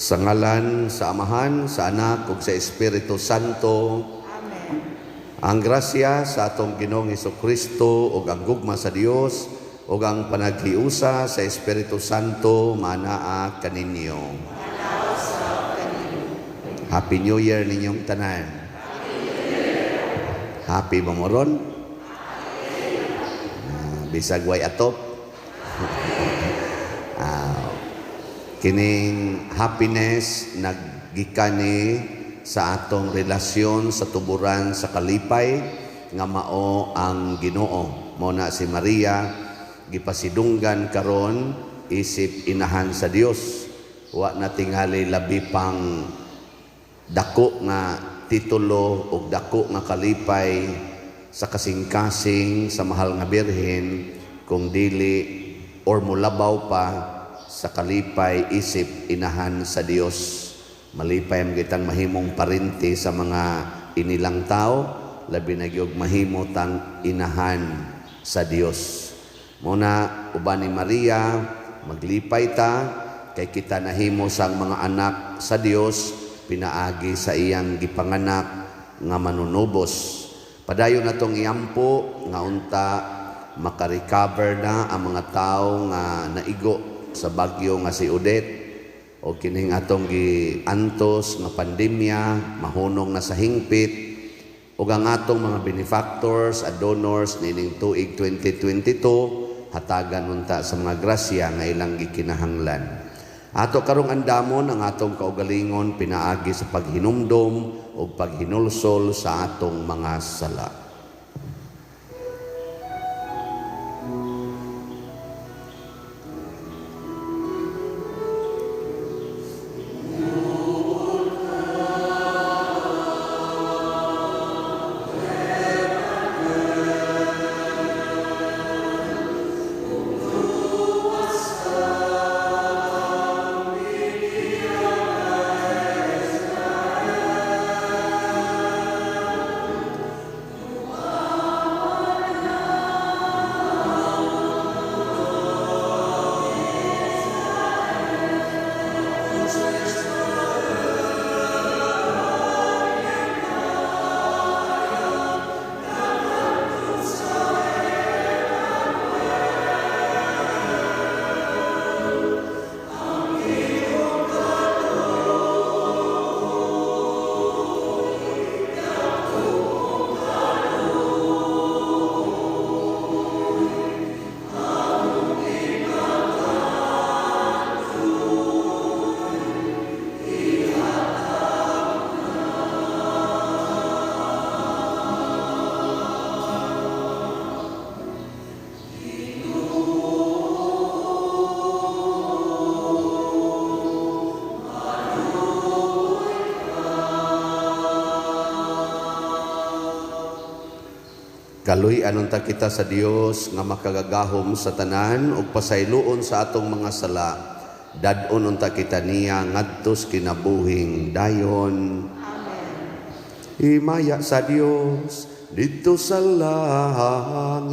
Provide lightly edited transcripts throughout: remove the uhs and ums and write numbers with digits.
Sa ngalan sa Amahan, sa Anak ug sa Espiritu Santo. Amen. Ang grasya sa atong Ginoong Kristo ug ang gugma sa Dios ug ang panaghiusa sa Espiritu Santo manaa kaninyo. Happy New Year ninyong tanan. Happy ba mo ron? Bisag way atop. Kining happiness naggikani sa atong relasyon sa tuburan sa kalipay nga mao ang Ginoo. Mao na si Maria gipasidunggan karon isip inahan sa Dios. Wa na tingali labi pang dako nga titulo og dako nga kalipay sa kasing-kasing sa mahal nga Birhen kung dili or mulabaw pa sa kalipay isip inahan sa Dios. Malipay ang kitang mahimong parente sa mga inilang tao, labi na gyud mahimo tang inahan sa Dios. Muna uban ni Maria, maglipay ta kay kita nahimo sang mga anak sa Dios pinaagi sa iyang gipanganak nga manunubos. Padayon natong iampo nga unta makarecover na ang mga tao nga naigo sa bagyo nga si Odette o kining atong giantos nga pandemya mahunong na sa hingpit ug ang atong mga benefactors at donors niining tuig 2022 hatagan unta sa mga grasya nga ilang gikinahanglan. Ato karong andamon ang atong kaugalingon pinaagi sa paghinumdom ug paghinulsol sa atong mga sala. Kaluy-an unta kita sa Dios nga makagagahom sa tanan ug pasayloon sa atong mga sala. Dad-on unta kita niya ngadtos kinabuhing dayon. Amen. Himaya sa Dios didto sa langit.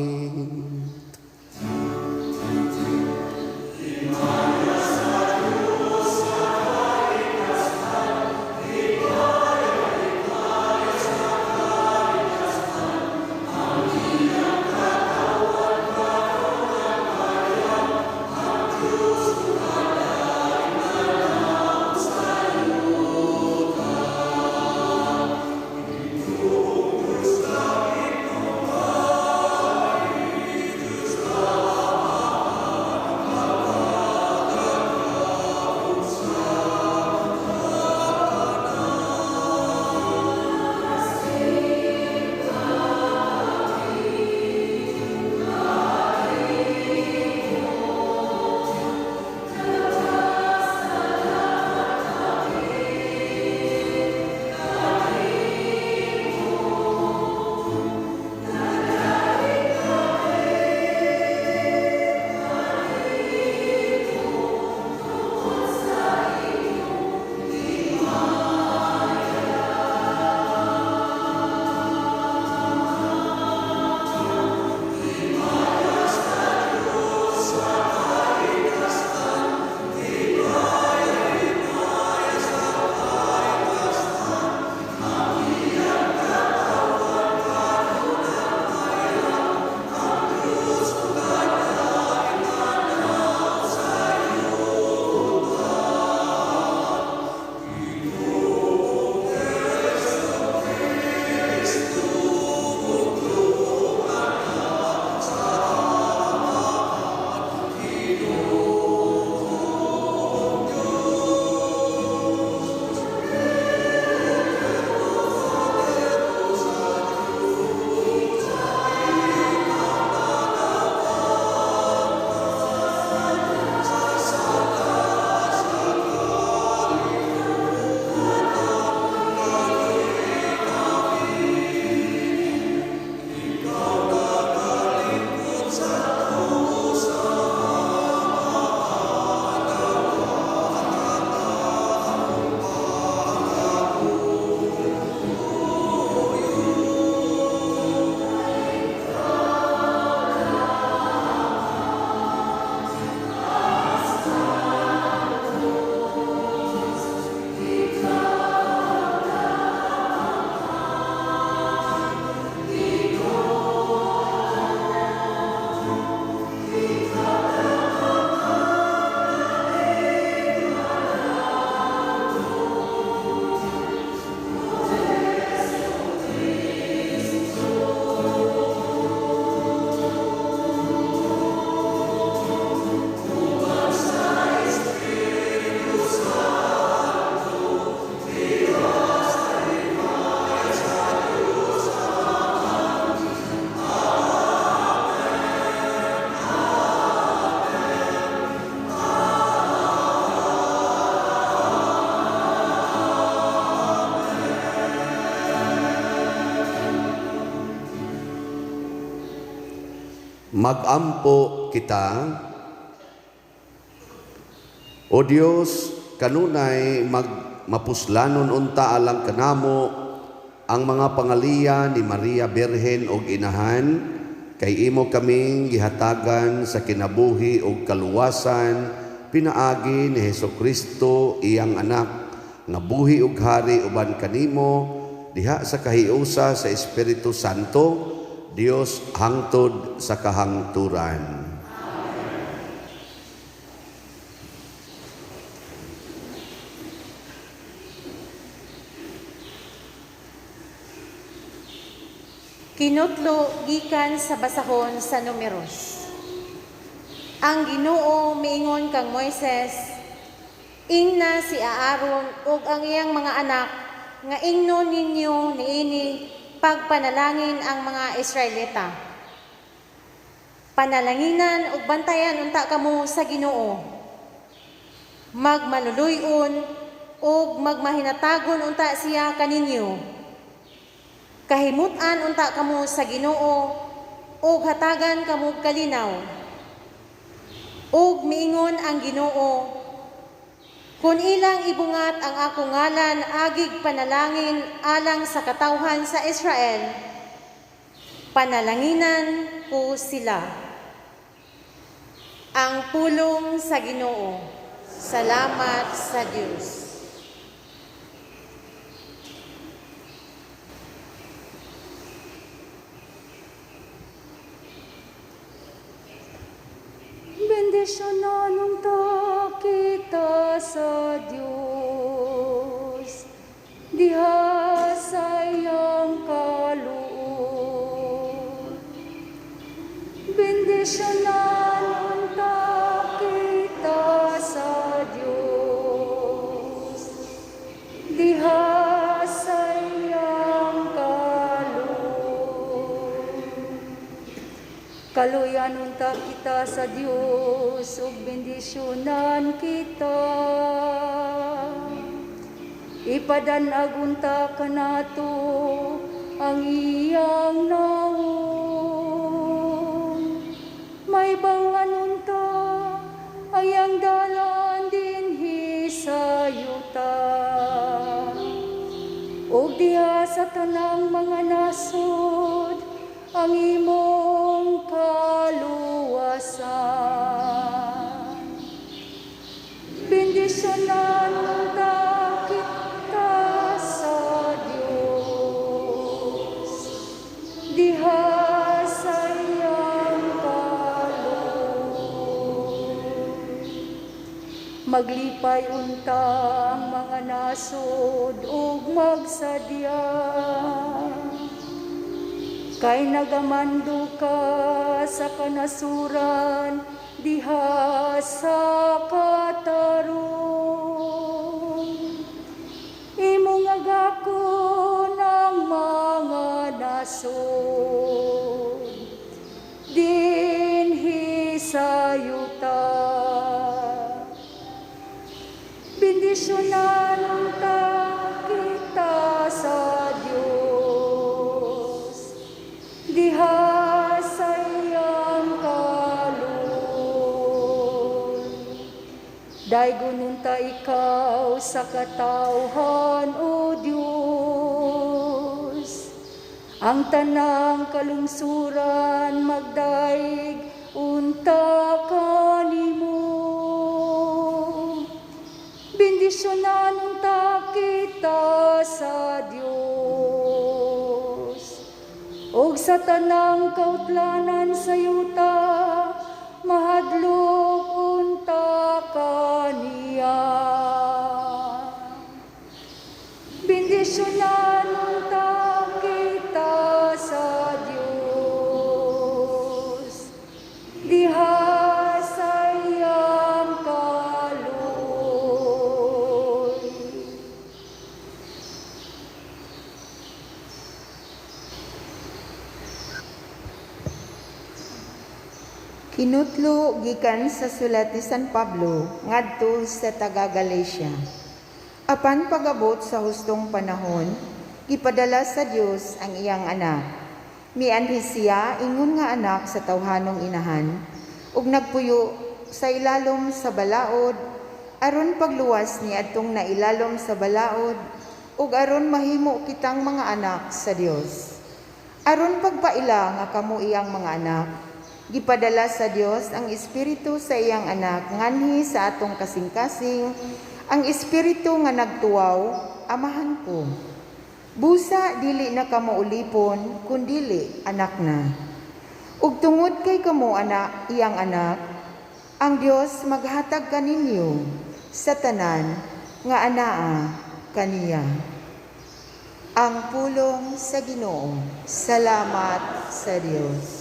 Magampo kita. O Dios, kanunay magmapuslanon unta alang kanamo ang mga pangaliya ni Maria Birhen og Inahan, kay imo kaming gihatagan sa kinabuhi og kaluwasan pinaagi ni Hesukristo iyang anak nga buhi og hari uban kanimo diha sa kahiusa sa Espiritu Santo, Dios hangtod sa kahangturan. Kinutlo gikan sa basahon sa Numeros. Ang Ginoo miingon kang Moises, ingna si Aaron ug ang iyang mga anak nga ingnon ninyo niini pagpanalangin ang mga Israelita. Panalanginan ug bantayan unta kamo sa Ginoo. Magmaluluy-on ug magmahinatagon unta siya kaninyo. Kahimut-an unta kamo sa Ginoo ug hatagan kamo kalinaw. Ug miingon ang Ginoo, kun ilang ibungat ang akong ngalan agig panalangin alang sa katawhan sa Israel, panalanginan ko sila. Ang pulong sa Ginoo. Salamat sa Dios. Bendisyonan unta kita sa Dios, diha sa iyang kaluod. Bendisyonan unta kita sa Dios, diha sa iyang kaluod. Kaluyan unta kita sa Dios ug bendisyonan kita. Ipadan-ag unta kanato ang iyang nawong. May bangan unta ang iyang dalan dinhi sa yuta. Ug diha sa tanang mga nasod ang imong kaluwasan. Bendisyonan unta kita sa Dios, diha sa iyang kaluoy. Maglipay unta ang mga nasod ug magsadya, kay nagamando ka sa kanasuran diha sa katarong. Imong agakon ang mga nasod dinhi sa yuta. Bendisyonan unta kita sa Dios, diha sa iyang kaluoy. Daygon unta ikaw sa katawhan, O Dios. Ang tanang kalungsuran magdaig unta kanimo. Bendisyonan unta kita sa Dios ug sa tanang kautlanan sa yuta, mahadlok unta kaniya. Bendisyonan unta kita sa Dios, diha sa iyang kaluoy. Kinutlo gikan sa sulat ni San Pablo ngadto sa taga Galatia. Apan pag-abot sa hustong panahon, gipadala sa Dios ang iyang anak. Mianhi siya ingon nga anak sa tawhanong inahan ug nagpuyo sa ilalom sa balaod aron pagluwas ni adtong nailalom sa balaod ug aron mahimo kitang mga anak sa Dios. Aron pagpaila nga kamo iyang mga anak, gipadala sa Dios ang Espiritu sa iyang anak nganhi sa atong kasing-kasing, ang Espiritu nga nagtuwaw, Amahan ko. Busa dili na kamo ulipon, kundili anak na. Ug tungod kay kamo anak, iyang anak, ang Dios maghatag kaninyo sa tanan nga anaa kaniya. Ang pulong sa Ginoo. Salamat sa Dios.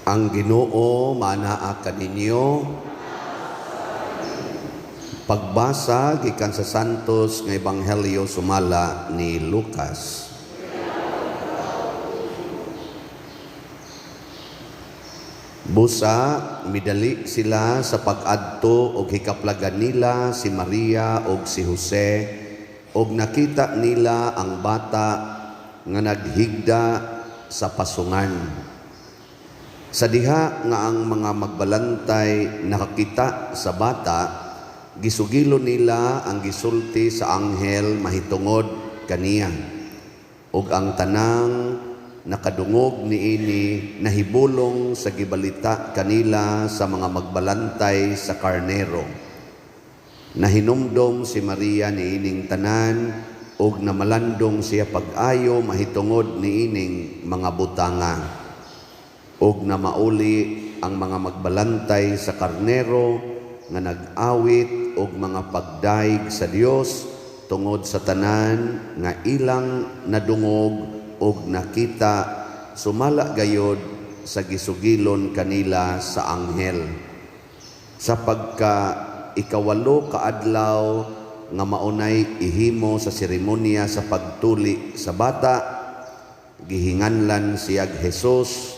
Ang Ginoo manaa kaninyo. Pagbasa gikan sa Santos nga Ebanghelyo sumala ni Lucas. Busa midali sila sa pag-adto og hikaplagan nila si Maria og si Jose og nakita nila ang bata nga naghigda sa pasungan. Sa diha nga ang mga magbalantay nakakita sa bata, gisugilo nila ang gisulti sa anghel mahitungod kaniya. Ug ang tanang nakadungog niini nahibulong sa gibalita kanila sa mga magbalantay sa karnero. Nahinumdom si Maria niining tanan ug namalandong siya pag-ayo mahitungod niining mga butanga. Og na mauli ang mga magbalantay sa karnero nga nag-awit og mga pagdaig sa Dios tungod sa tanan nga ilang nadungog og nakita sumala gayod sa gisugilon kanila sa anghel. Sa pagka ikawalo ka adlaw nga maunay ihimo sa seremonya sa pagtuli sa bata, gihinganlan siyag Jesus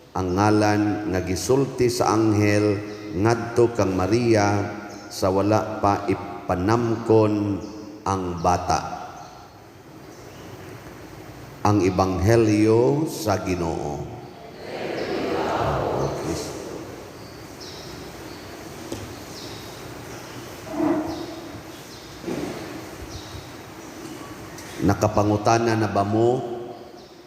ang ngalan nga gisulti sa anghel ngadto kang Maria sa wala pa ipanamkon ang bata. Ang Ebanghelyo sa Ginoo. Nakapangutana na ba mo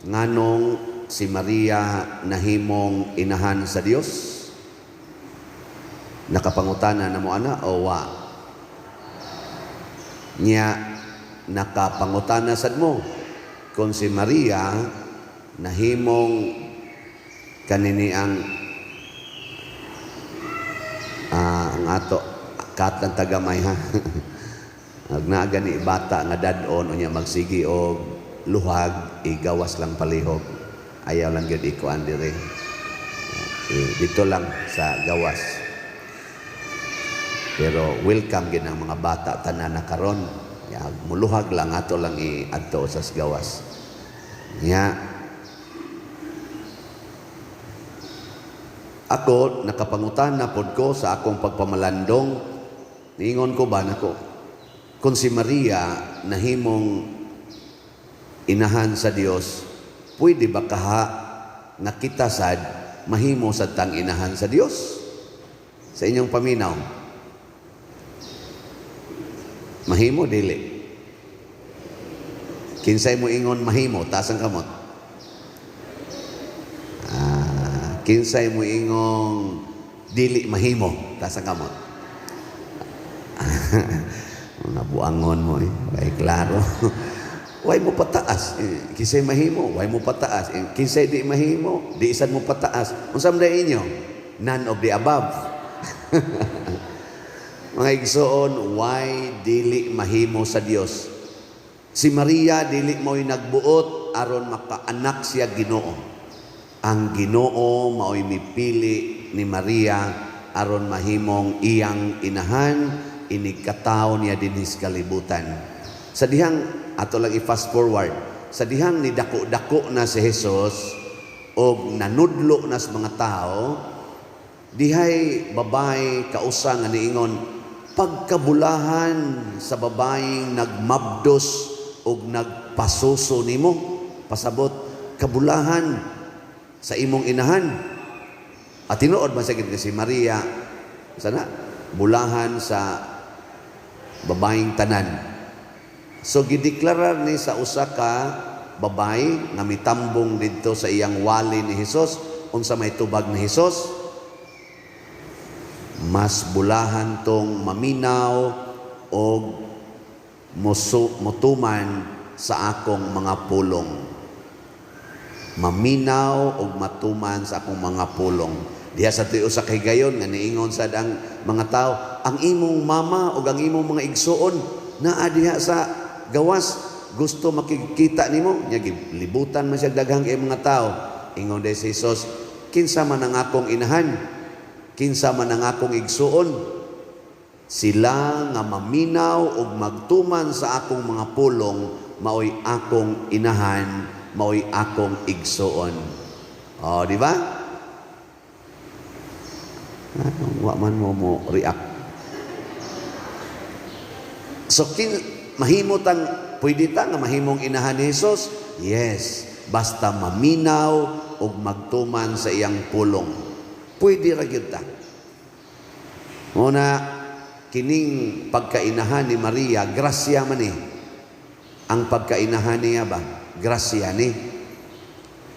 nganong si Maria nahimong inahan sa Dios? Nakapangutana na mo ana o wa? Nya nakapangutana sad mo kung si Maria nahimong kanini ang ato katlan tagamay ha. Ag naa gani bata nga dad-on unya magsigi og luhag igawas lang palihog. Ayaw lang gyud ikuan dire. Dito lang sa gawas. Pero welcome gyud ang mga bata tanan na karon. Ya, muluhag lang ato lang iadto sa gawas. Nya ako nakapangutana pod ko sa akong pagpamalandong. Niingon ko ba nako kung si Maria nahimong inahan sa Dios, pwede ba kaha nga kita sad mahimo sad tang inahan sa Dios? Sa inyong paminaw, mahimo dili? Kinsay mo ingon mahimo, taas ang kamot. Kinsay mo ingong dili mahimo, taas ang kamot. Nabuangon mo eh. Way klaro. Way mo pataas. Kinsay mahimo, way mo pataas. Kinsay di mahimo, di isan mo pataas. Unsa man inyo? None of the above. Mga igsoon, why dili mahimo sa Dios? Si Maria dili mo'y nagbuot aron makaanak siya Ginoo. Ang Ginoo mao'y mipili ni Maria aron mahimong iyang inahan, inigkatawo niya dinhi sa kalibutan. Sa dihang ato lang i-fast forward, sa dihang ni dako-dako na si Jesus og nanudlo na sa mga tao, dihay babae kausa nga niingon, pagkabulahan sa babaeng nagmabdos og nagpasuso nimo, pasabot kabulahan sa imong inahan. At tinuod man sa si Maria sana bulahan sa babaeng tanan. So gideklarar ni sa usa ka babae nga mitambong didto sa iyang wali ni Hesus. Unsa may tubag ni Hesus? Mas bulahan tong maminaw og mutuman sa akong mga pulong. Maminaw og matuman sa akong mga pulong. Diha sa tuyo sa kahigayon nga niingon sad ang mga tao, ang imong mama og ang imong mga igsuon naa diha sa gawas, gusto makikita nimo. Nya gilibutan man siya daghang kay mga tao. Ingon day si Jesus, kinsa man ang akong inahan, kinsa man ang akong igsuon, sila nga maminaw og magtuman sa akong mga pulong, maoy akong inahan, maoy akong igsuon. Oh, di ba? Wa man mo react. So mahimo tang pwede ta nga mahimong inahan ni Jesus? Yes, basta maminaw og magtuman sa iyang pulong. Pwede ra gyud ta. Muna kining pagkainahan ni Maria, grasya man ni. Ang pagkainahan niya ba? Grasya ni.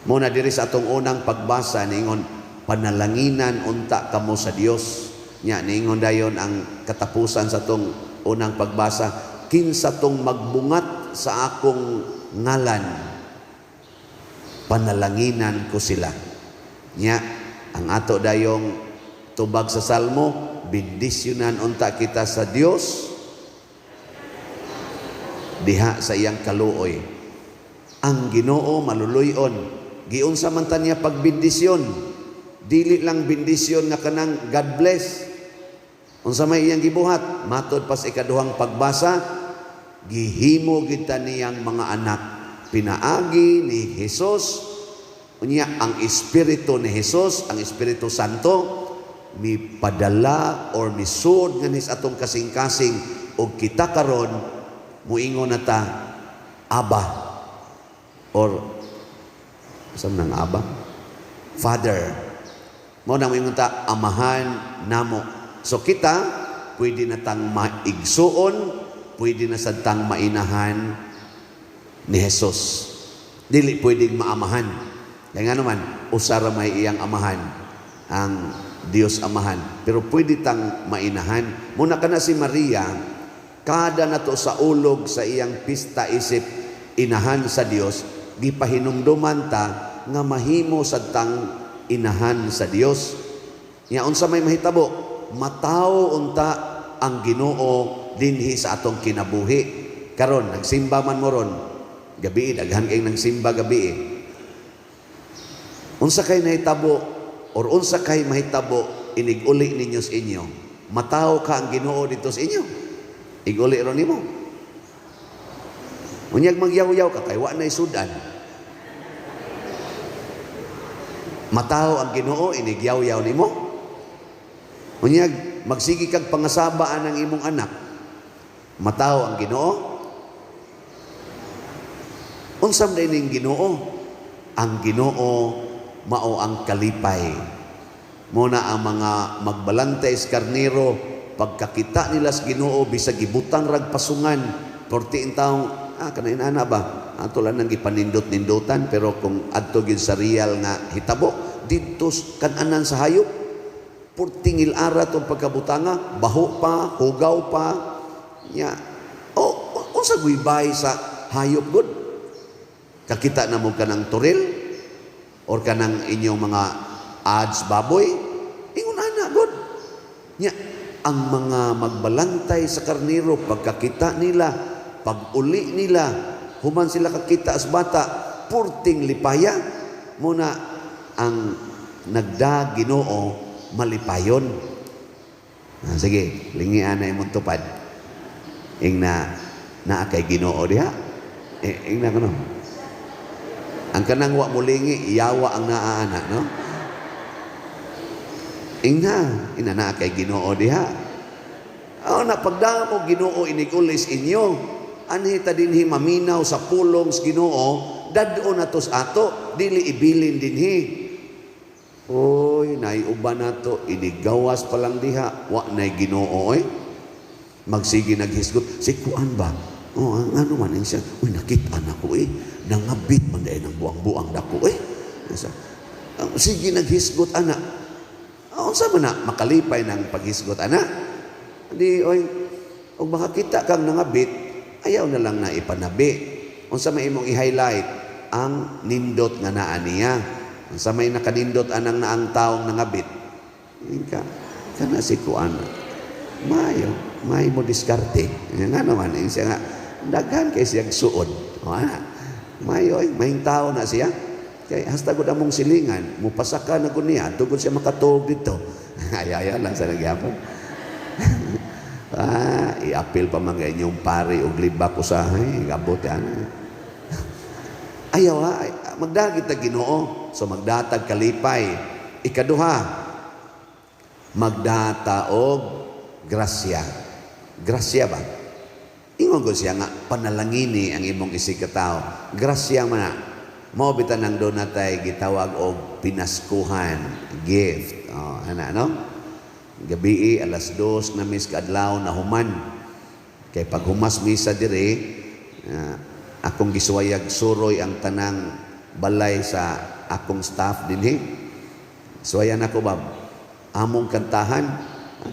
Muna diri sa atong unang pagbasa niingon, panalanginan unta kamo sa Dios. Nya niingon dayon ang katapusan sa atong unang pagbasa, kinsa tong magbungat sa akong ngalan, panalanginan ko sila. Nya ang ato dayong tubag sa Salmo, bendisyonan unta kita sa Dios diha sa iyang kaluoy. Ang Ginoo maluluy-on. Giunsa man ta niya pagbendisyon. Dili lang bendisyon nga kanang God bless. Unsa may iyang gibuhat? Matod pas ikaduhang pagbasa, gihimo kita niyang mga anak. Pinaagi ni Jesus, unya ang Espiritu ni Jesus, ang Espiritu Santo, mipadala or misuod nga nis atong kasing-kasing og kita karon muingon na ta Abba or sa nang Abba? Father. Mao nang muingon ta amahan namo. So kita pwede na tang maigsuon, pwede na sad tang mainahan ni Jesus. Dili pwedeng maamahan. Kaya nga naman, usa ra may iyang amahan, ang Dios Amahan. Pero pwede tang mainahan. Muna ka na si Maria, kada nato sa ulog sa iyang pista isip inahan sa Dios, gipahinumduman ta nga mahimo sad tang inahan sa Dios. Nya unsa may mahitabo? Matawo unta ang Ginoo dinhi sa atong kinabuhi. Karon nagsimba man mo ron, gabi daghan kay nagsimba gabi. Unsa kay nahitabo or unsa kay mahitabo inig-uli ninyo sa inyo? Matawo ka ang Ginoo dito sa inyo. Iguli ron nimo. Unyag magyaw-yaw ka kay wa nay sudan. Matawo ang Ginoo inigyaw-yaw nimo. Unyag magsigi kag pangasabaan ang imong anak. Matawo ang Ginoo. Unsa man ning Ginoo? Ang Ginoo mao ang kalipay. Muna ang mga magbalantay sa karnero, pagkakita nila sa Ginoo bisag gibutang rag pasungan, 14 taong kana inana ba? Ato lang nang gipanindot-nindutan, pero kung adto gyud sa real nga hitabo didto kananan sa hayop, purting ilara tong pagkabutanga, baho pa, hugaw pa nya. O unsa guybay sa hayop gud? Kakita na mo kanang toril or kanang inyong mga ads baboy, ingon ana gud nya. Ang mga magbalantay sa karniro, pagkakita nila, pag-uli nila, human sila kakita as bata, purting lipaya. Muna ang nagda Ginoo malipayon. Ah, sige, lingian na imong tupad. Ingna naa kay Ginoo diha. Eh, ingna kuno. Ang kanang wa mulingi, yawa ang naa ana, no? Ingna, ina naa kay Ginoo diha. Oh, na pagdamo Ginoo inigulis inyo, anhi ta dinhi maminaw sa pulong sa Ginoo, dad-o na to sa ato, dili ibilin dinhi. Oy, naiuban nato, inigawas pa lang diha, wa nay Ginoo oy. Magsige naghisgot, si kuan ba? Oh, ang ano man siya, uy, nakita na ko eh. Nangabit man dahil ng buang-buang dako eh. Sige naghisgot ana. Unsa man na makalipay ng paghisgot ana? Di oy, og makakita kang nangabit, ayaw na lang na ipanabi. Unsa may imong i-highlight ang nindot nga naa niya. Unsa may nakanindot anang naang taong nangabit? Ka kana si kuan. Mayo, may mo diskarte. Nga naman siya nga daghan kay siyang suod. O, ana. Mayo oy, maying tao na siya. Kay hasta gud among silingan, mupasaka na gud niya, tugod siya makatuog dito. Ay, lang sa nagyapon. Ah, iapil pa man inyong pari og libak usahay, gabot yan. Ayaw ha, magdagit ta Ginoo. So magdatag kalipay. Ikaduha, magdata og grasya. Grasya ba? Ingon ko siya nga panalangini ang imong isig katao. Grasya man na. Mao bitan ang doon natay gitawag og pinaskuhan, gift. Oh, ana no? Gabii 2:00 na mis kaadlaw na human. Kay pag humas misa diri, akong gisuwayag suroy ang tanang balay sa akong staff dinhi. Suwayan ako ba? Among kantahan,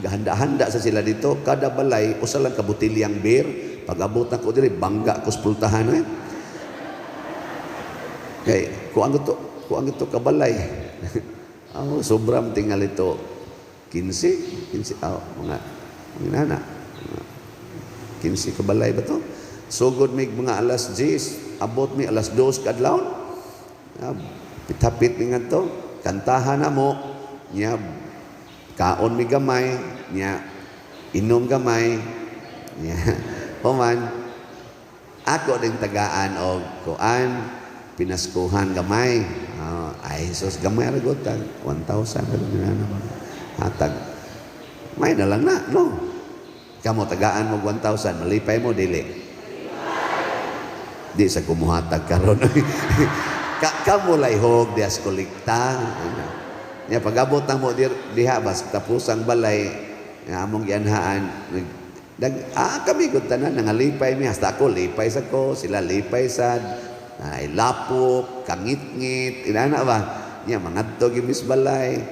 gahanda-handa sa sila dito, kada balay usa lang ka botilyang beer. Pag abot nako diri, bangga ko sa pultahan eh. Kay kuang ito kabalay. Oh, sobram tingal ito 15, oh, mga nana. 15 kabalay ba to? Sugod mig mga 10:00, abot mi 2:00 kadlawon. Pitapit mi ngadto, kantahan na mo, nya kaon mi gamay, nya inom gamay, nya human ako ding tagaan og kuan pinaskuhan gamay. Oh, ay sus gamay ra gud tag 1,000 ra gud na ba. Hatag. May na lang na, no? Kamo tagaan mo 1,000, malipay mo dili. Di sa kumuhatag karon. Kamo layhog dias kolekta. Nya pag-abot na mo diha bas tapos ang balay nga among gianhaan, kami gud tanan nangalipay mi, hasta ako lipay sa ko, sila lipay sad. Ay lapok, kangitngit, inana ba? Nya mangadto gyud mis balay.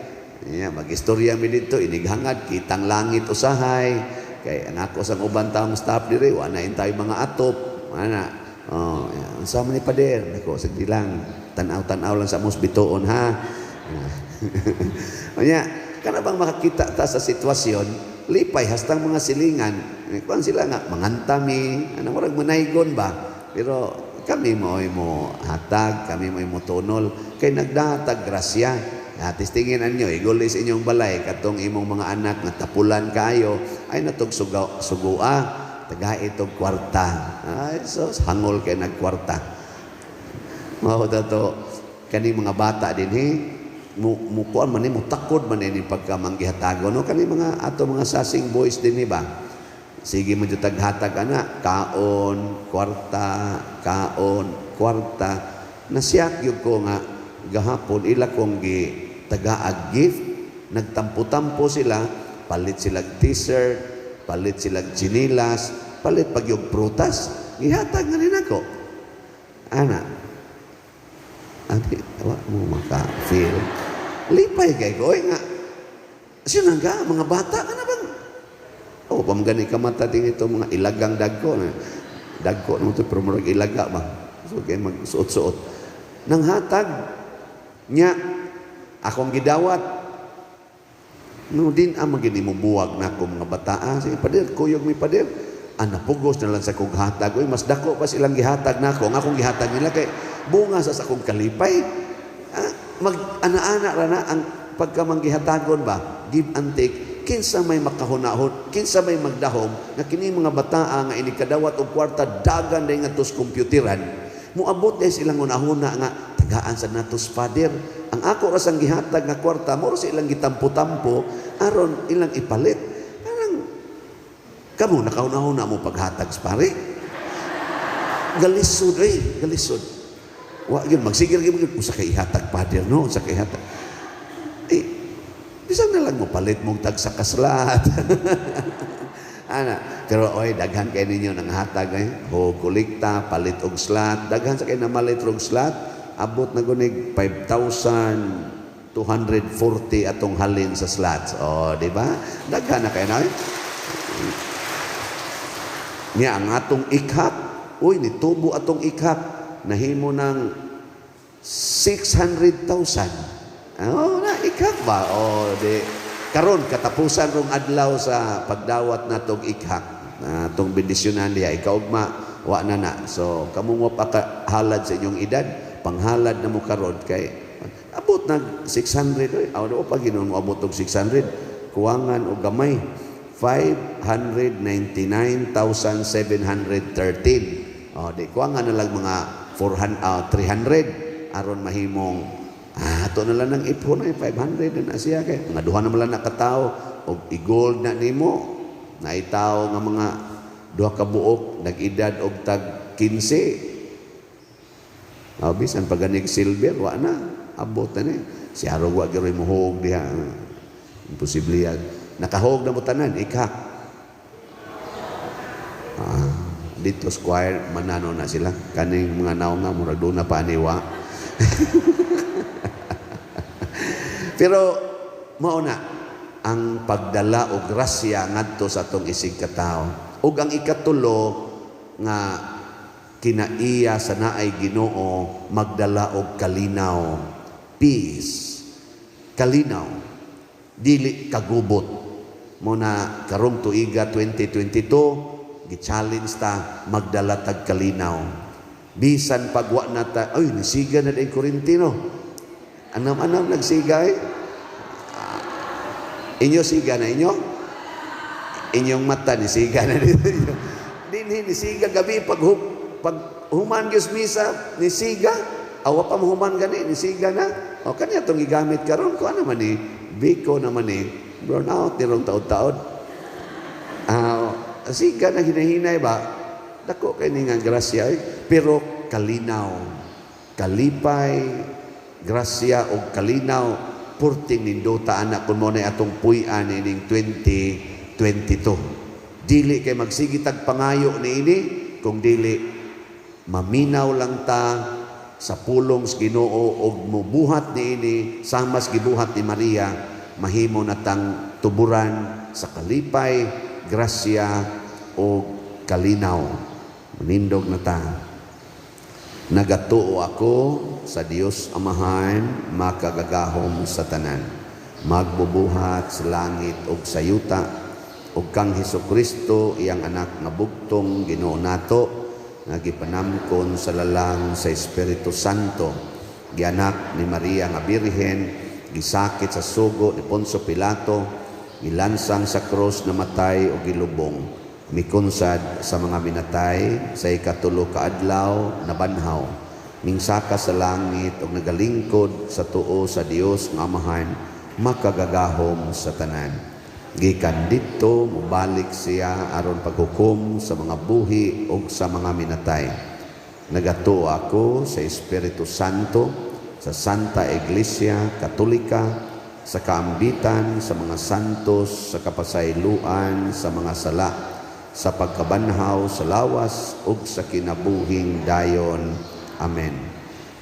Nya magistorya mi didto, inighangad kitang langit usahay. Kay ang ako sang uban taong staff diri, wa na tayo mga atop. Ana. Oh, unsa man ni pader? Nako, sige lang. Tan-aw-tan-aw lang sa amos bituon ha. Unya, kana bang makakita ta sa sitwasyon, lipay hastang mga silingan. Kuan sila nga mangantami, anang murag manaygon ba? Pero kami mo'y mo hatag, kami mo'y mo tunol, kay nagdatag grasya. Tistingin anyo, iguli sa inyong balay, katong imong mga anak nga tapulan kaayo, ay natog sugua, taga itog kwarta. Ay, sus, hangol kay nagkwarta. Mao to, kani mga bata dinhi, mukuan man ni, mutakod man ni pagka manggihatago, no? Kani mga ato mga sasing boys dinhi ba? Sige mo jud taghatag ana, kaon, kwarta, kaon, kwarta. Nasiyak gyud ko nga gahapon ila kong gi tagaag gift, nagtampo-tampo sila, palit sila t-shirt, palit sila chinilas, palit pag yung prutas, gihatag na rin ako. Ana. Adi, wa mo maka-feel. Lipay kay ko, oy nga. Sinangga, mga bata ka na bang? Oh, pamgani ka mata ting ito, mga ilagang dagko. Na. Dagko naman ito, pero murag ilaga ba? So, kaya magsuot-suot. Nanghatag niya, akong gidawat. No, din ang maginimubuwag na ako mga bataa. Sige, pader, kuyog mi pader. Ah, napugos na lang sa kong hatag. Uy, mas dako pa silang gihatag na ako. Ang akong gihatag nila kay bunga sa akong kalipay. Ah, mag-ana-ana ra na ang pagkamanggihatagon ba? Give and take. Kinsa may makahunahon, kinsa may magdahom nga kini mga bataa nga inikadawat og kwarta dagan day ngadto sa kompyuteran. Moabot day silang hunahuna nga tagaan sa natos father. Ang ako ra sang gihatag nga kwarta mo sa ilang gitampo-tampo aron ilang ipalit. Arang kamo nakahunahuna mo paghatag sa pare. Galisod eh, galisod. Wa gyud magsigil gyud usa kay ihatag father no, usa kay ihatag. Eh, bisan na lang mo palit mong tag sa kaslat. Ana, pero oy daghan kay ninyo nang hatag eh. Ho kolekta, palit og slat, daghan sa kay namalit og slat, abot na gunig 5,240 atong halin sa slots. Oh, di ba? Daghan na kay na. Niya ang atong ikhak, uy nitubo atong ikhak, nahimo ng 600,000. Oh, na ikhak ba? Oh, di karon katapusan rong adlaw sa pagdawat natong ikhak. Atong bendisyonan diha ikaugma wa na na. So kamo mo pa halad sa inyong edad, panghalad na mo karon kay abot nag 600 oy. Aw do pa Ginoo mo abot og 600. Kuwangan og gamay 599,713. Oh, di kuwangan na lang mga 400, 300 aron mahimong ato na lang ng ipon ay 500 na siya kay mga duha na man lang na katao og i-gold na nimo naitaw nga mga duha ka buok nag-edad og tag 15. Oh, bisan paganig silver wa na abot na ni si arog wa gyud mohuog diha, imposible yan. Nakahog na mo tanan ikhak. Dito square manano na sila kaning mga naong nga murag doon na pa aniwa. Pero mao na ang pagdala og grasya ngadto sa atong isig katawo. Ug ang ikatulo nga kinaiya sa naay Ginoo magdala og kalinaw, peace, kalinaw, dili kagubot. Mo na karong tuiga 2022 gi-challenge ta magdala tag kalinaw. Bisan pagwa na ta, ay nisiga na din Korintino. Anam-anam nagsiga eh. Inyo siga na inyo? Inyong mata ni siga na dito. Dinhi ni siga gabi pag human gyud misa ni siga. Awa pa mahuman gani ni siga na. O kanya tong gigamit karon ko ano man ni Biko naman ni brown out ni rong taod-taod. Siga na hinahinay ba? Dako kay ni nga grasya eh. Pero kalinaw, kalipay, grasya og kalinaw purting nindota anak kun mo na atong puy-an ining 2022. Dili kay magsigitag pangayo niini kung dili maminaw lang ta sa pulong sa Ginoo og mubuhat niini sama sa gibuhat ni Maria, mahimo na tang tuburan sa kalipay, grasya og kalinaw. Manindog na ta. Nagatuo ako sa Dios Amahan, makagagahom sa tanan, magbubuhat sa langit ug sa yuta, ug kang Hesukristo iyang anak nga bugtong Ginoo nato, nga gipanamkon sa lalang sa Espiritu Santo, gianak ni Maria nga Birhen, gisakit sa sugo ni Poncio Pilato, gilansang sa krus, namatay ug gilubong, mikunsad sa mga minatay, sa ikatulo ka adlaw nabanhaw, mingsaka sa langit ug nagalingkod sa tuo sa Dios nga Amahan, makagagahom sa tanan. Gikan didto mobalik siya aron paghukom sa mga buhi ug sa mga minatay. Nagatuo ako sa Espiritu Santo, sa Santa Iglesia Katolika, sa kaambitan sa mga santos, sa kapasayloan sa mga sala, sa pagkabanhaw sa lawas ug sa kinabuhing dayon. Amen.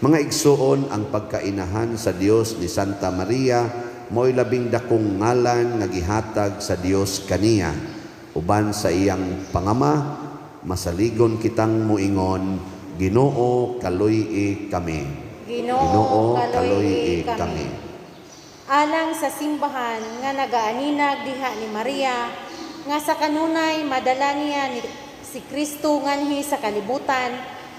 Mga igsuon, ang pagkainahan sa Dios ni Santa Maria mao'y labing dakong ngalan nga gihatag sa Dios kaniya. Uban sa iyang pangama, masaligon kitang muingon, Ginoo, kaluy-i kami. Ginoo, kaluy-i kami. Alang sa simbahan nga nagaaninag diha ni Maria, nga sa kanunay madala niya ni si Kristo nganhi sa kalibutan,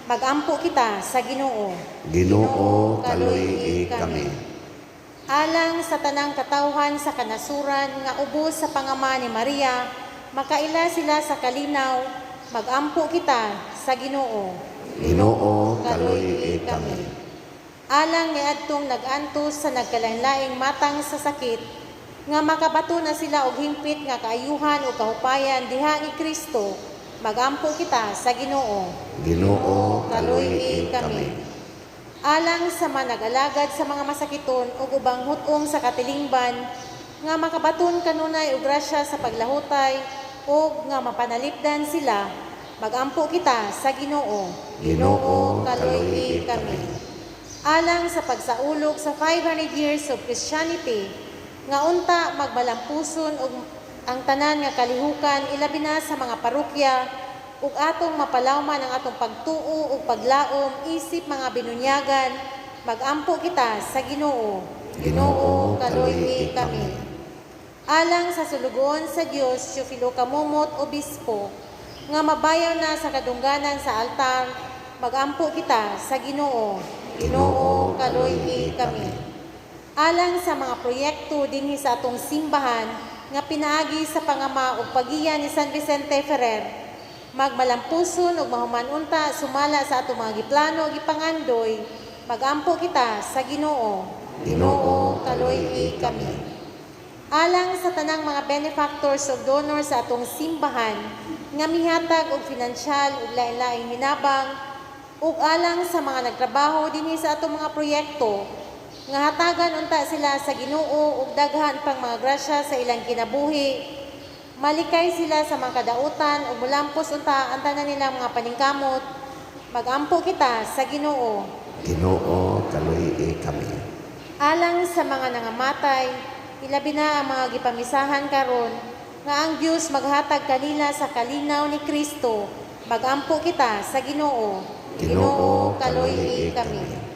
magampo kita sa Ginoo. Ginoo, kaluy-i kami. Alang sa tanang katawhan sa kanasuran nga ubos sa pangama ni Maria, makaila sila sa kalinaw, magampo kita sa Ginoo. Ginoo, kaluy-i kami. Alang niadtong nag-antos sa nagkalainlaing matang sa sakit, nga makabato na sila og hingpit nga kaayuhan o kahupayan diha ni Kristo, magampo kita sa Ginoo. Ginoo, kaluy-i kami. Alang sa manag-alagad sa mga masakiton ug ubang hut-ong sa katilingban, nga makabaton kanunay og grasya sa paglahutay ug nga mapanalipdan sila, magampo kita sa Ginoo. Ginoo, kaluy-i kami. Alang sa pagsaulog sa 500 years of Christianity, nga unta magmalampuson og ang tanan nga kalihukan ilabi na sa mga parokya ug atong mapalawman ang atong pagtuo ug paglaom isip mga binunyagan, magampo kita sa Ginoo. Ginoo, kaluy-i kami. Alang sa sulugoon sa Dios, Teofilo Camomot, Obispo, nga mabayaw na sa kadungganan sa altar, magampo kita sa Ginoo. Ginoo, kaluy-i kami. Alang sa mga proyekto dinhi sa atong simbahan nga pinaagi sa pangama ug pagiya ni San Vicente Ferrer, magmalampuson ug mahuman unta sumala sa atong mga giplano ug gipangandoy, magampo kita sa Ginoo. Ginoo, kaluy-i kami. Alang sa tanang mga benefactors ug donors sa atong simbahan nga mihatag og finansyal ug lain-laing hinabang, ug alang sa mga nagtrabaho dinhi sa atong mga proyekto nga hatagan unta sila sa Ginoo ug daghan pang mga grasya sa ilang kinabuhi, malikay sila sa mga kadautan ug mulampos unta ang tanan nilang mga paningkamot, magampo kita sa Ginoo. Ginoo, kaluy-i kami. Alang sa mga nangamatay, ilabi na ang mga gipamisahan karon, nga ang Dios maghatag kanila sa kalinaw ni Kristo, magampo kita sa Ginoo. Ginoo, kaluy-i kami.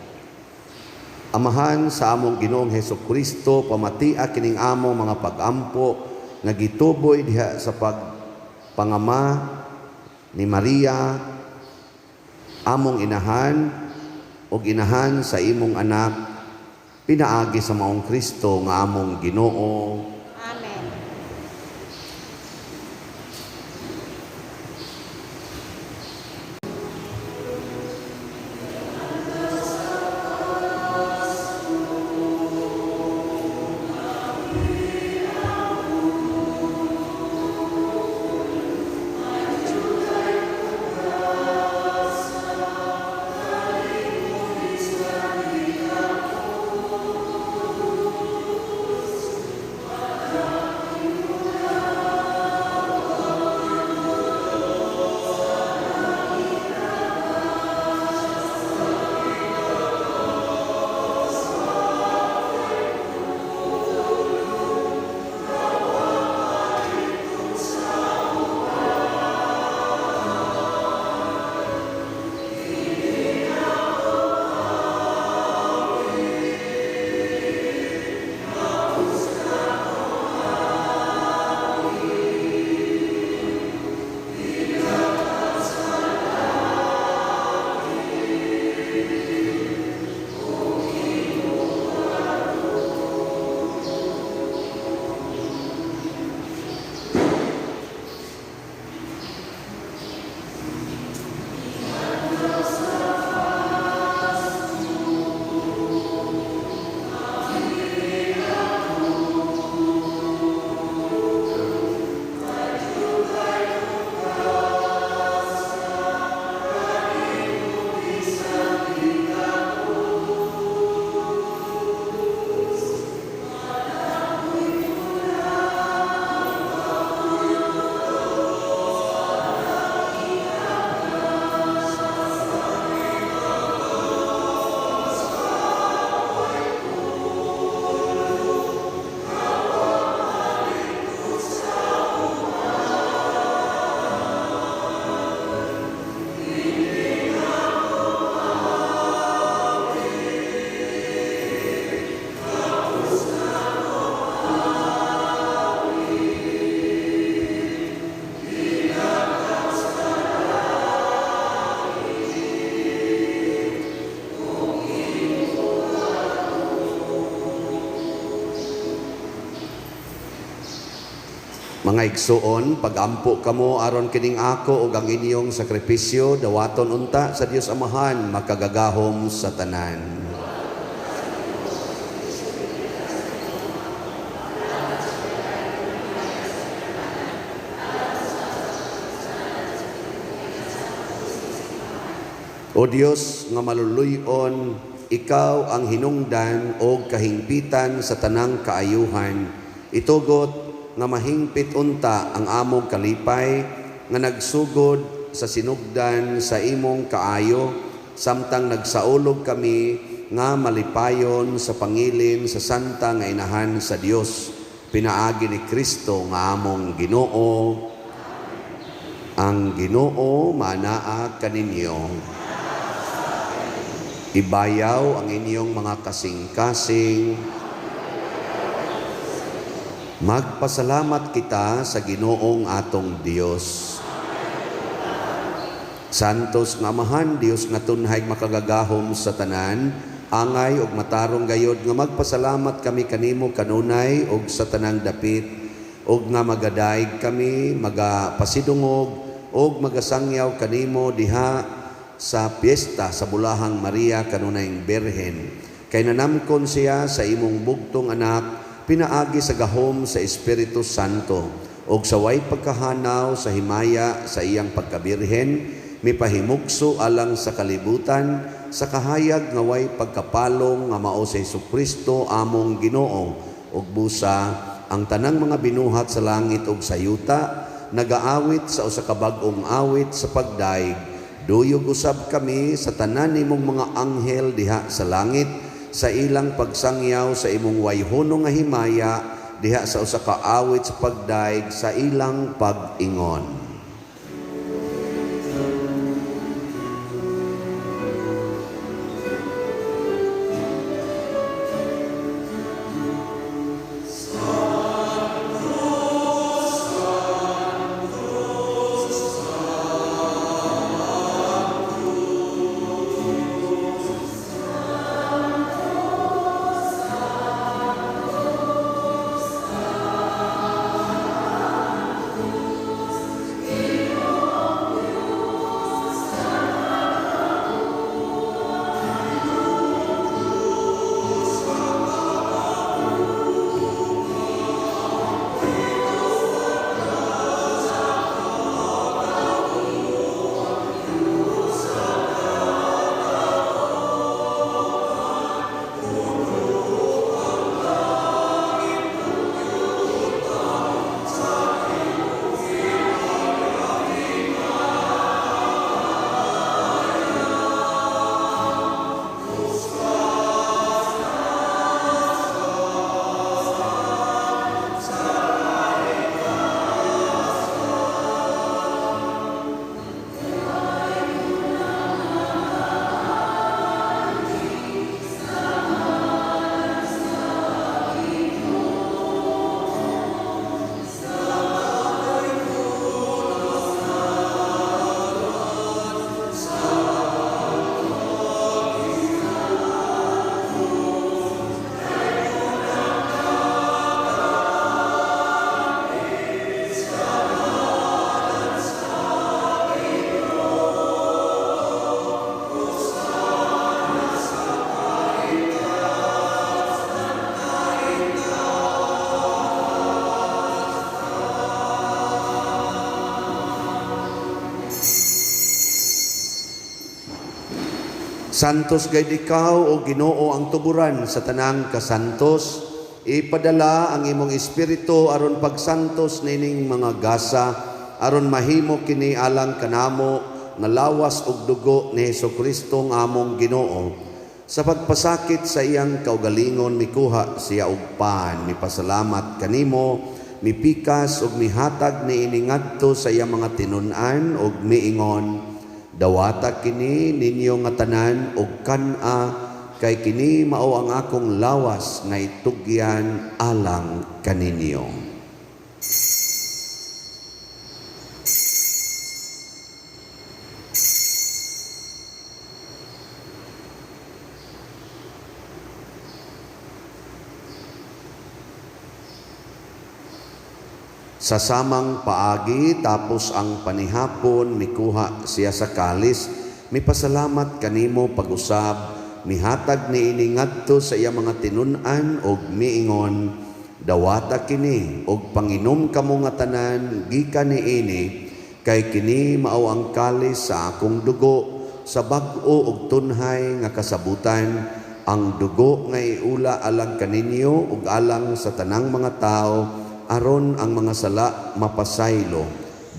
Amahan sa among Ginoong Hesus Kristo, pamatia kining among mga pagampo nga gituboy diha sa pagpangama ni Maria, among inahan ug inahan sa imong anak, pinaagi sa maong Kristo nga among Ginoo. Amen. Mga igsuon, pagampo kamo aron kining ako ug ang inyong sakripisyo dawaton unta sa Dios Amahan makagagahom sa tanan. O Dios nga maluluy-on, ikaw ang hinungdan og kahingpitan sa tanang kaayuhan. Itugot nga mahingpit unta ang among kalipay nga nagsugod sa sinugdan sa imong kaayo samtang nagsaulog kami nga malipayon sa pangilin sa santa nga inahan sa Dios pinaagi ni Kristo nga among Ginoo. Ang Ginoo manaa kaninyo. Ibayaw ang inyong mga kasing-kasing. Magpasalamat kita sa Ginoong atong Dios. Santos nga Amahan, Dios nga tunhay makagagahom sa tanan, angay ug matarong gayod nga magpasalamat kami kanimo kanunay ug sa tanang dapit, ug nga magadayeg kami, magapasidungog ug magasangyaw kanimo diha sa piyesta sa Bulahang Maria kanunayng Birhen. Kay nanamkon siya sa imong bugtong anak, pinaagi sa gahom sa Espiritu Santo, og sa way pagkahanaw sa himaya sa iyang pagkabirhen, mipahimugso alang sa kalibutan, sa kahayag nga way pagkapalong nga mao sa Hesukristo among Ginoo, ug busa ang tanang mga binuhat sa langit ug sa yuta, nagaawit sa usa ka bag-ong awit sa pagdaig. Duyog usab kami sa tanan nimong mga anghel diha sa langit, sa ilang pagsangyaw sa imong wayhono nga himaya diha sa usa ka awit sa pagdaig sa ilang pag-ingon. Santos gayud ikaw o Ginoo ang tuburan sa tanang kasantos. Ipadala ang imong espiritu aron pagsantos nining mga gasa, aron mahimo kini alang kanamo nga lawas ug dugo ni Hesukristo nga among Ginoo. Sa pagpasakit sa iyang kaugalingon mikuha siya og pan, mipasalamat kanimo, mipikas ug mihatag niini ngadto sa iyang mga tinun-an ug miingon, dawata kini ninyo nga tanan og kan-a, kay kini mao ang akong lawas nga itugyan alang kaninyo. Sa samang paagi, tapos ang panihapon, mikuha siya sa kalis, mipasalamat kanimo pag-usab, mihatag niini ngadto sa iya mga tinun-an og miingon, dawata kini og panginom kamo nga tanan gikan niini, kay kini mao ang kalis sa akong dugo sa bag-o og tunhay nga kasabutan, ang dugo nga iula alang kaninyo ug alang sa tanang mga tawo, aron ang mga sala mapasaylo.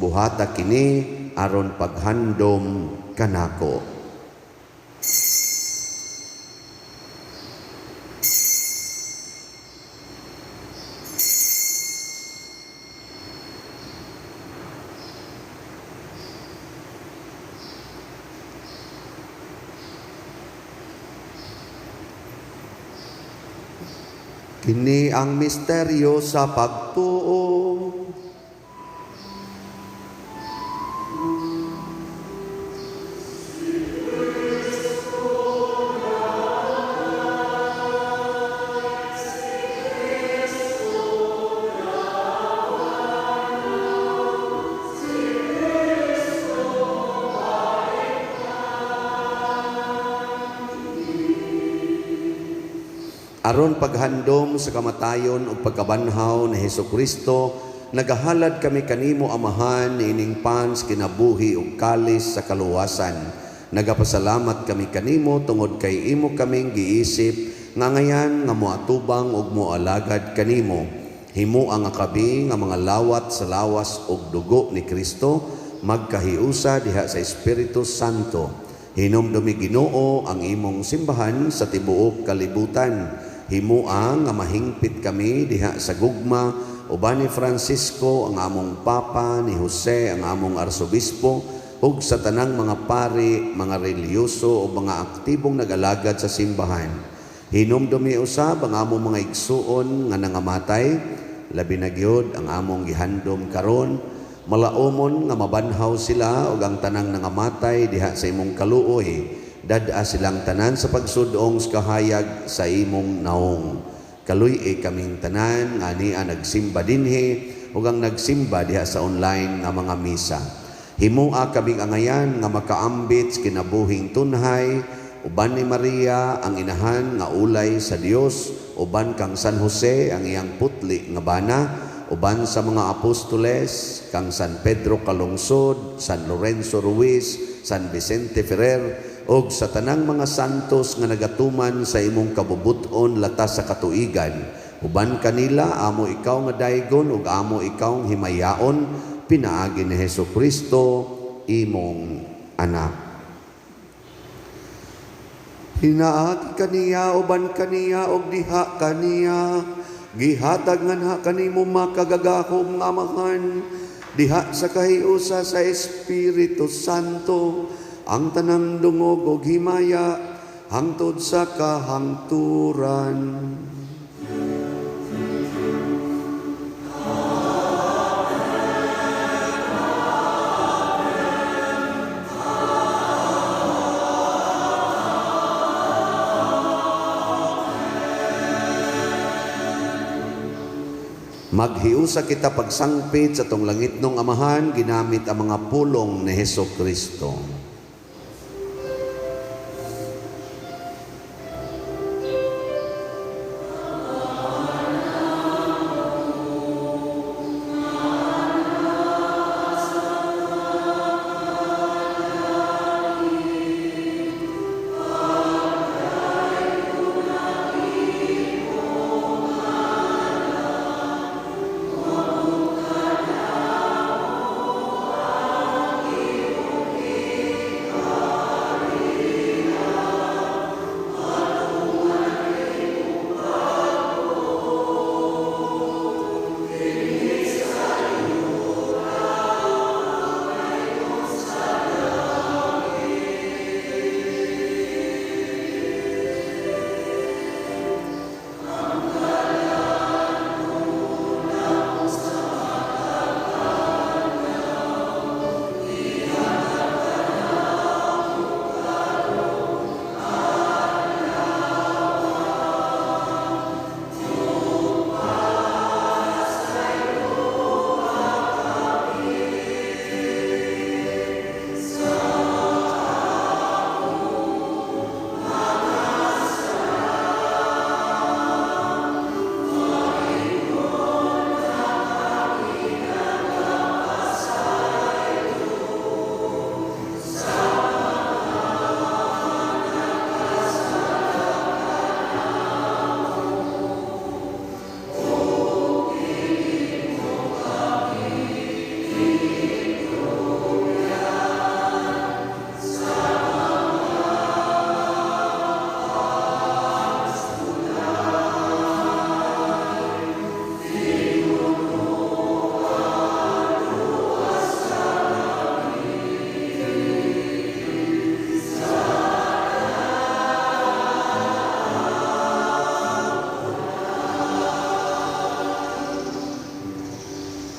Buhata kini aron paghandom kanako. Kini ang misteryo sa pagtuo. Aron paghandom sa kamatayon ug pagkabanhaw ni Hesukristo, nagahalad kami kanimo Amahan niining pans kinabuhi ug kalis sa kaluwasan. Nagapasalamat kami kanimo tungod kay imo kaming giisip nga ngayan nga moatubang ug moalagad kanimo. Himoa nga kami nga mga lawat sa lawas ug dugo ni Kristo magkahiusa diha sa Espiritu Santo. Hinumdumi Ginoo ang imong simbahan sa tibuok kalibutan. Himoa nga mahingpit kami diha sa gugma uban ni Francisco ang among Papa, ni Jose ang among Arsobispo, ug sa tanang mga pari, mga relihiyoso o mga aktibong nag-alagad sa simbahan. Hinumdumi usab ang among mga igsuon nga nangamatay, labi na gyud ang among gihandom karon, malaumon nga mabanhaw sila ug ang tanang nangamatay diha sa imong kaluoy. Dad-a silang tanan sa pagsudong sa kahayag sa imong naong. Kaluy-i kaming tanan nga ania nagsimba dinhi ug ang nagsimba diha sa online nga mga misa. Himoa kaming angayan nga makaambit sa kinabuhing tunhay uban ni Maria ang inahan nga ulay sa Dios, uban kang San Jose ang iyang putli nga bana, uban sa mga apostoles kang San Pedro Calungsod, San Lorenzo Ruiz, San Vicente Ferrer, og sa tanang mga santos nga nagatuman sa imong kabubut-on latas sa katuigan. Uban kanila amo ikaw nga daygon ug amo ikaw himayaon, pinaagi ni Hesukristo imong anak. Hinaagi kaniya, uban kaniya ug diha kaniya, gihatag nganha kanimo makagagahom nga Amahan diha sa kahiusa sa Espiritu Santo, ang tanang dungog og himaya hangtod sa kahangturan. Maghiusa kita pagsangpit sa tong langitnong Amahan ginamit ang mga pulong ni Hesukristo.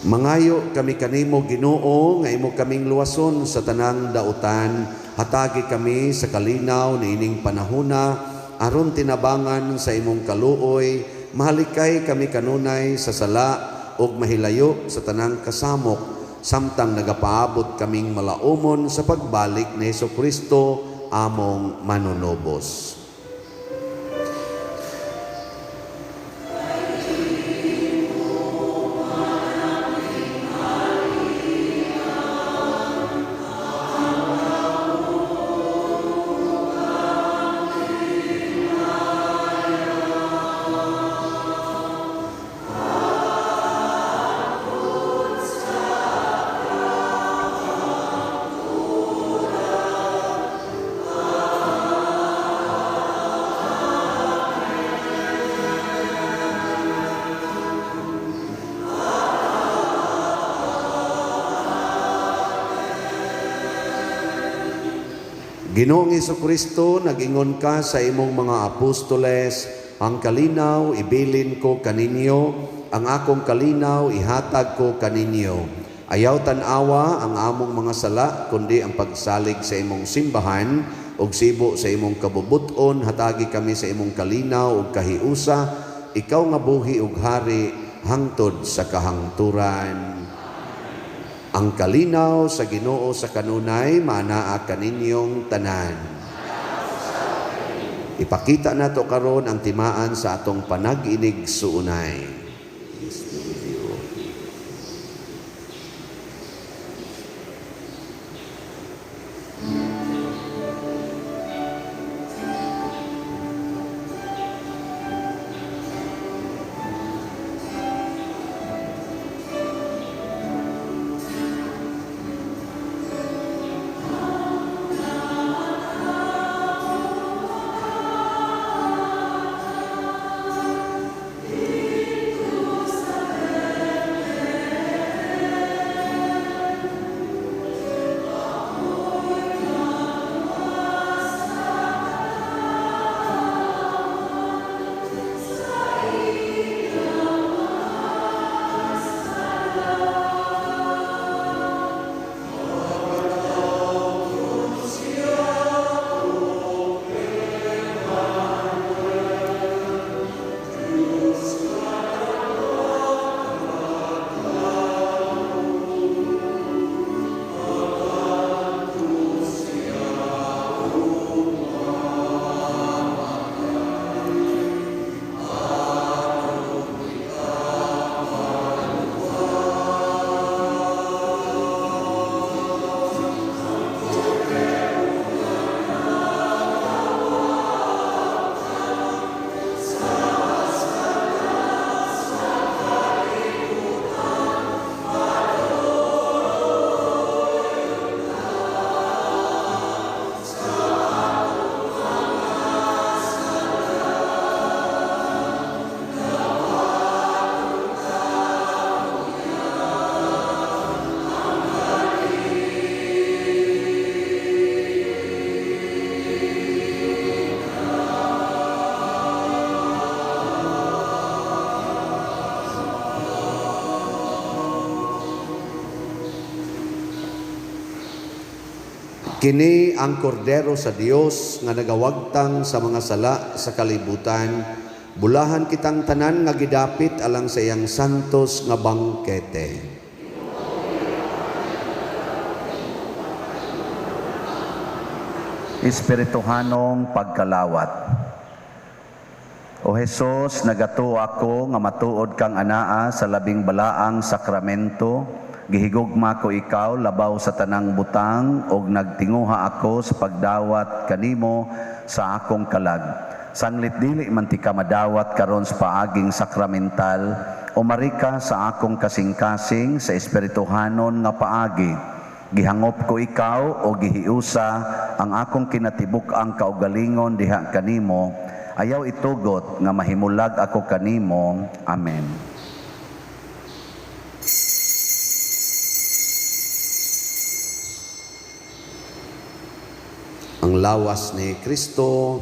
Mangayo kami kanimo, Ginoo, nga imo kaming luwason sa tanang dautan. Hatagi kami sa kalinaw niining panahona aron tinabangan sa imong kaluoy, mahalikay kami kanunay sa sala ug mahilayo sa tanang kasamok, samtang nagapaabot kaming malaumon sa pagbalik ni Hesukristo among manunubos. Ginoong Hesukristo, nag-ingon ka sa imong mga apostoles, ang kalinaw ibilin ko kaninyo, ang akong kalinaw ihatag ko kaninyo. Ayaw tan-awa ang among mga sala, kundi ang pagsalig sa imong simbahan, ug sibo sa imong kabubuton, hatagi kami sa imong kalinaw ug kahiusa, ikaw nga buhi ug hari hangtod sa kahangturan. Ang kalinaw sa Ginoo sa kanunay maanaa kaninyong tanan. Ipakita nato karon ang timaan sa atong panag-inig suunay. Kini ang kordero sa Dios nga nagawagtang sa mga sala sa kalibutan. Bulahan kitang tanan nga gidapit alang sa iyang santos nga bangkete. Espirituhanong pagkalawat. O Hesus, nagatuo ako nga matuod kang anaa sa labing balaang sakramento. Gihigugma ko ikaw labaw sa tanang butang og nagtinguha ako sa pagdawat kanimo sa akong kalag. Sanglit dili man ti ka madawat karon sa paaging sakramental, umarika sa akong kasing-kasing sa espirituhanon nga paagi. Gihangop ko ikaw o gihiusa ang akong kinatibuk-ang kaugalingon diha kanimo. Ayaw itugot nga mahimulag ako kanimo. Amen. Ang lawas ni Kristo.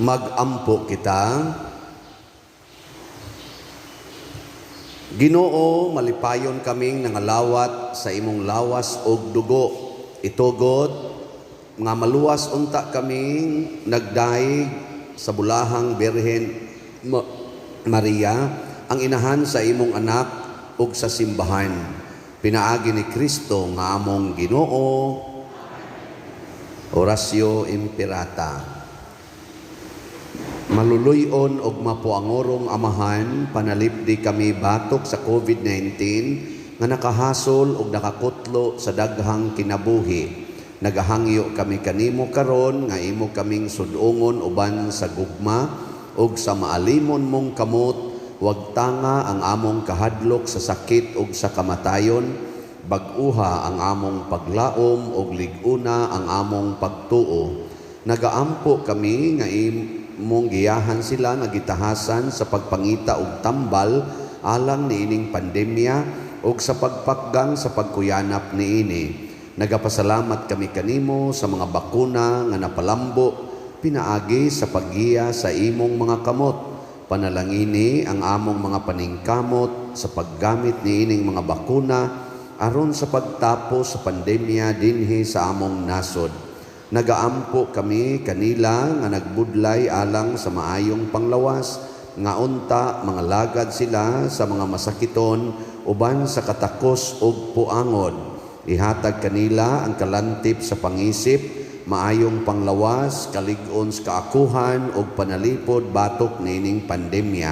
Magampo kita. Ginoo, malipayon kaming nangalawat sa imong lawas og dugo. Itugot nga maluwas unta kaming nagdaig sa bulahang Birhen Maria, ang inahan sa imong anak ug sa simbahan. Pinaagi ni Kristo nga among Ginoo. Oratio Imperata. Maluluy-on og mapuangorong Amahan, panalipdi kami batok sa COVID-19 nga nakahasol og nakakutlo sa daghang kinabuhi. Nagahangyo kami kanimo karon nga imo kaming sudungon uban sa gugma ug sa maalimon mong kamot, wag tanga ang among kahadlok sa sakit ug sa kamatayon, bag-uha ang among paglaom ug lig-una ang among pagtuo. Nagaampo kami nga imong giyahan sila nga gitahasan sa pagpangita og tambal alang niining pandemya ug sa pagpakgang sa pagkuyanap niini. Nagapasalamat kami kanimo sa mga bakuna nga napalambo pinaagi sa paggiya sa imong mga kamot. Panalangini ang among mga paningkamot sa paggamit niining mga bakuna aron sa pagtapos sa pandemya dinhi sa among nasod. Nagaampo kami kanila nga nagbudlay alang sa maayong panglawas, nga unta mga lagad sila sa mga masakiton uban sa katakos ug puangod. Ihatag kanila ang kalantip sa pangisip, maayong panglawas, kalig-on sa kaakuhan ug panalipod batok niining pandemya.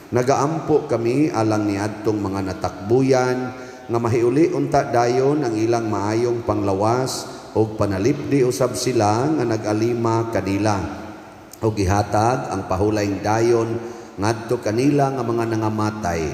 Nagaampo kami alang niadtong mga natakbuyan nga mahiuli unta dayon ang ilang maayong panglawas ug panalipdi usab sila nga nag-alima kanila. Ug ihatag ang pahulayng dayon ngadto kanila nga mga nangamatay.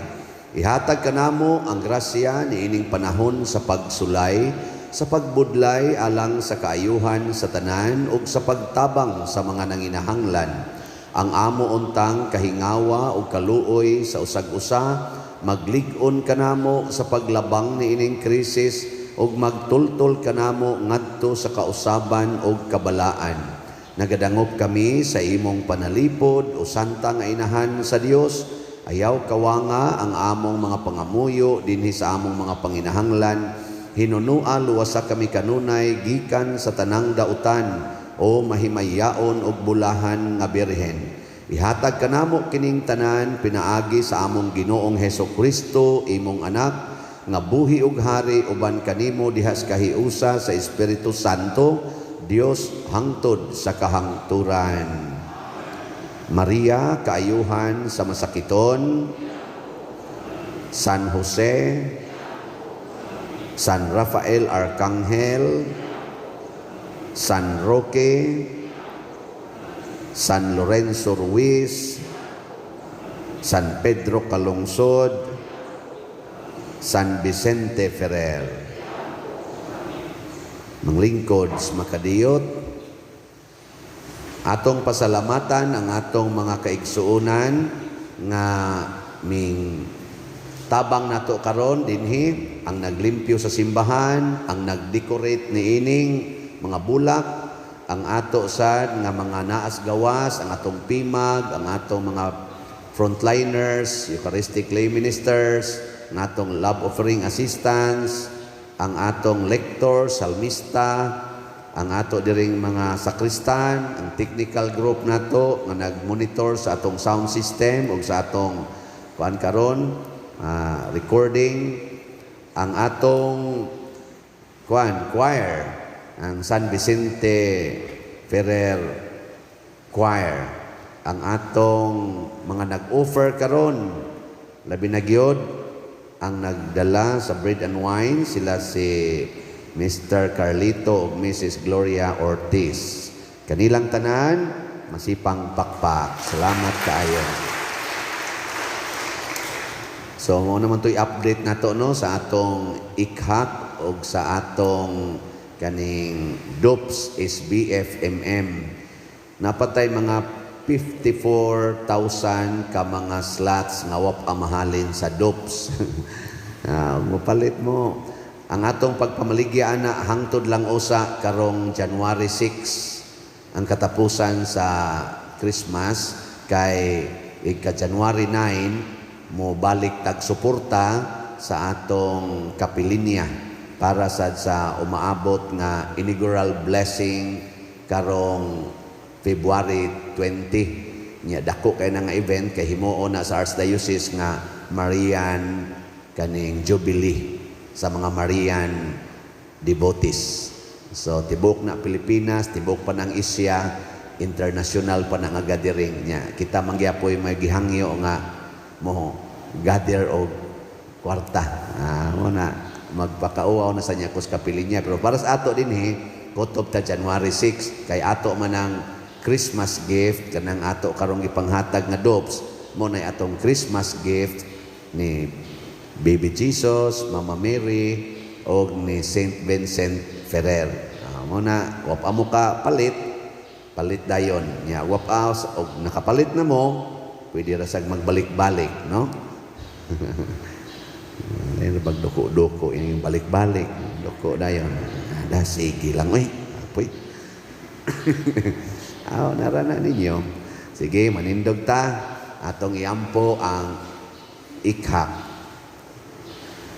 Ihatag kanamo ang grasya niining panahon sa pagsulay, sa pagbudlay alang sa kaayuhan sa tanan ug sa pagtabang sa mga nanginahanglan. Ang amo untang kahingawa ug kaluoy sa usag-usa, maglig-on kanamo sa paglabang niining krisis ug magtultol kanamo ngadto sa kausaban ug kabalaan. Nagadangop kami sa imong panalipod o santa nga inahan sa Dios. Ayaw kawanga ang among mga pangamuyo dinhi sa among mga panginahanglan. Hinunua luwasa kami kanunay gikan sa tanang dautan o mahimayaon og bulahan nga birhen. Ihatag kanamo kining tanan pinaagi sa among Ginoong Heso Kristo, imong anak, nga buhi ug hari uban kanimo diha sa kahiusa sa Espiritu Santo, Dios hangtod sa kahangturan. Maria, kaayuhan sa masakiton, San Jose, San Rafael Arcangel, San Roque, San Lorenzo Ruiz, San Pedro Calungsod, San Vicente Ferrer. Manglingkod sa makadiyot, atong pasalamatan ang atong mga kaigsuonan nga ming tabang nato karon dinhi, ang naglimpyo sa simbahan, ang nagdecorate niining mga bulak, ang ato sad nga mga naas gawas, ang atong pimag, ang atong mga frontliners, Eucharistic lay ministers, ang atong love offering assistants, ang atong lector, salmista, ang ato diring mga sakristan, ang technical group nato nga nagmonitor sa atong sound system ug sa atong kuan karon recording, ang atong kuan choir, ang San Vicente Ferrer Choir, ang atong mga nag-offer karon, labi na gyud ang nagdala sa bread and wine, sila si Mr. Carlito ug Mrs. Gloria Ortiz. Kanilang tanan, masipang pakpak. Salamat kaayo. So, mo naman to'y update nato no sa atong ikhak og sa atong kaning DOPS SBFMM. Napatay mga 54,000 ka mga slots nga wa pa mahalin sa DOPS. Mopalit mo. Ang atong pagpamaligya ana hangtod lang usa karong January 6 ang katapusan sa Christmas kay ika January 9 mo balik tag suporta sa atong kapilinya para sad sa umaabot nga inaugural blessing karong February 20. Nya dako kay na nga event kay himuon na sa Archdiocese nga Marian kaning Jubilee sa mga Marian devotees. So tibok na Pilipinas, tibok pa ng Asia, international pa na nga gathering niya. Kita mangyapoy may gihangyo nga mo gather og kwarta. Mo na magpakauaw na sa niya kus kapilinya. Pero para sa ato dinhi, kutob ta January 6 kay ato man ang Christmas gift kanang ato karong gipanghatag nga dopes mo na atong Christmas gift ni Baby Jesus, Mama Mary og ni Saint Vincent Ferrer. Mo na wa pa mo ka palit, palit dayon nya wa pa og nakapalit na mo, pwede ra sag magbalik-balik, no? Ay pagduko-duko ini balik-balik, duko dayon. Da sige lang oy. Apoy. Aw nara na ninyo. Sige, manindog ta atong iampo ang ikhak.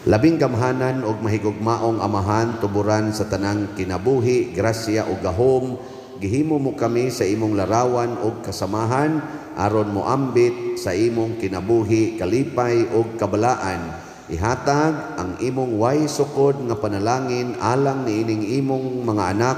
Labing gamhanan og mahigugmaong amahan, tuburan sa tanang kinabuhi, grasya ug gahom, gihimo mo kami sa imong larawan ug kasamahan aron moambit sa imong kinabuhi, kalipay ug kabalaan. Ihatag ang imong way sukod nga panalangin alang niining imong mga anak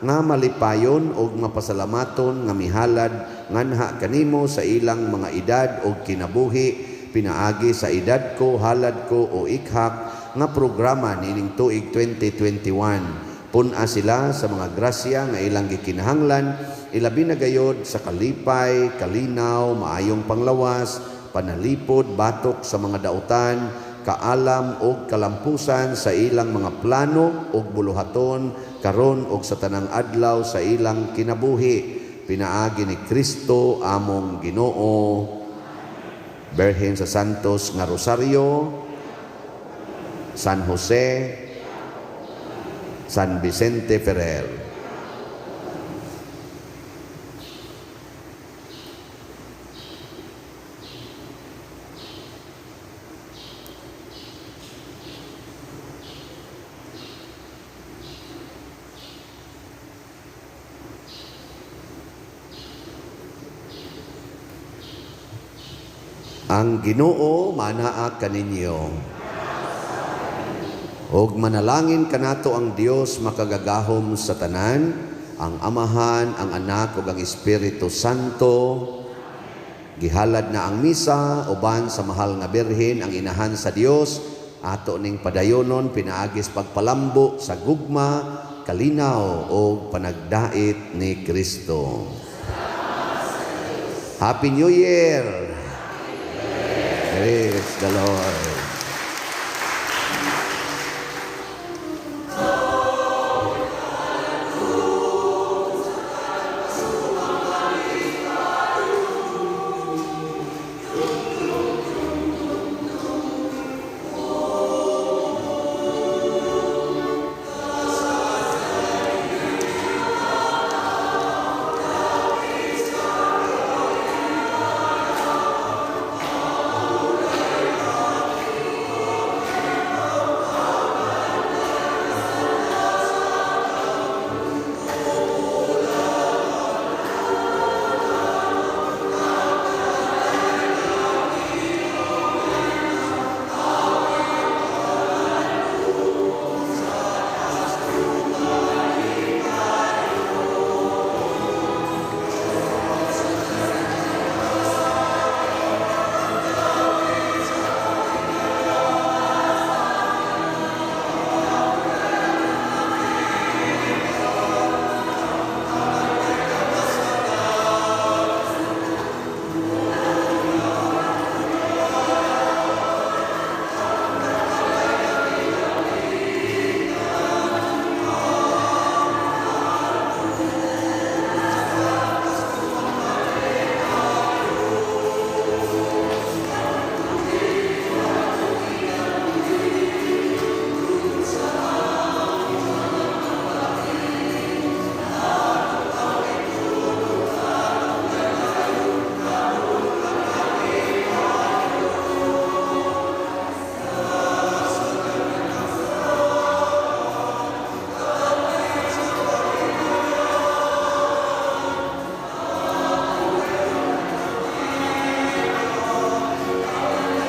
nga malipayon ug mapasalamaton nga mihalad nganha kanimo sa ilang mga edad ug kinabuhi, pinaagi sa edad ko, halad ko o ikhak nga programa niining tuig 2021. Pun-a sila sa mga grasya nga ilang gikinahanglan, ilabi na gayod sa kalipay, kalinaw, maayong panglawas, panalipod, batok sa mga dautan, kaalam og kalampusan sa ilang mga plano og buluhaton karon og sa tanang adlaw sa ilang kinabuhi, pinaagi ni Kristo among Ginoo. Birhen sa Santos nga Rosario, San Jose, San Vicente Ferrer. Ang Ginoo manaa kaninyo. Og manalangin kanato ang Dios makagagahom sa tanan, ang Amahan, ang Anak ug ang Espiritu Santo. Gihalad na ang misa uban sa mahal nga Birhen, ang inahan sa Dios, ato ning padayonon pinaagis pagpalambo sa gugma, kalinaw ug panagdait ni Kristo. Happy New Year! Praise the Lord.